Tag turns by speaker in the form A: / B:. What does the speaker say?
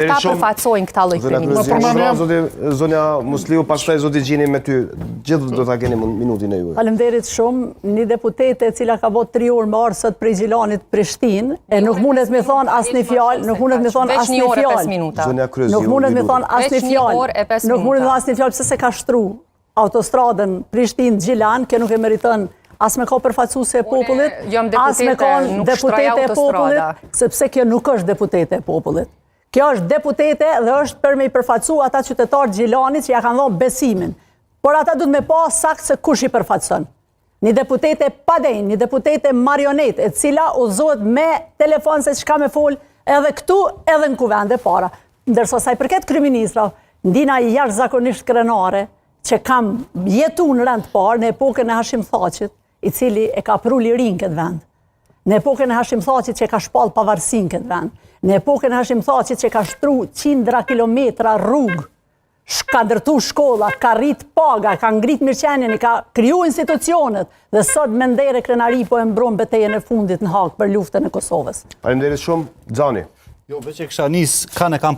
A: Këta përfaqësojnë këta lloj
B: kryeministra. Zoti zonja Musliu, pastaj zoti Gjini me ty. Gjithë do ta keni minutin e juaj.
C: Faleminderit shumë. Një deputete e cila ka bo 3 orë me ardhë sot prej Gjilanit Prishtinë, e nuk mundet me thonë asnjë fjalë, nuk mundet me thonë asnjë fjalë.
B: Zonja Kryeziu,
C: nuk mundet me thonë asnjë fjalë. Nuk mundet me thonë asnjë fjalë pse s'e ka shtru autostradën Prishtinë Gjilan, kjo nuk e meriton as me kon përfaqësuese e popullit, as me kon deputete e popullit, sepse kjo nuk është deputete e popullit. Kjo është deputete dhe është për me i përfaqësu ata qytetarë Gjilanit që ja kanë dhonë besimin. Por ata duhet me pa saktë se kush i përfaqëson. Një deputete e padenjë, një deputete marionetë, e cila udhëzohet me telefon se çka me fol edhe këtu edhe në kuvend e para. Ndërsa sa i përket kryeministrave, ndihna jashtëzakonisht krenare që kam jetu në rend të parë në epokën e Hashim Thaçit, i cili e ka pru lirinë në këtë vend. Në epokën e Hashim Thaçit që ka shpall pavarësinë në këtë vend. Në epokën e Hashim Thaçit që ka shtru qindra kilometra rrugë ka ndërtu shkolla, ka rrit paga, ka ngrit mirëqenien, i ka kriju institucionet dhe sot me nder e krenari po e mbron betejën e fundit në Hagë për luftën e Kosovës.
B: Faleminderit shumë, Xhani.
D: Jo, veç e kisha nis, kanë e kam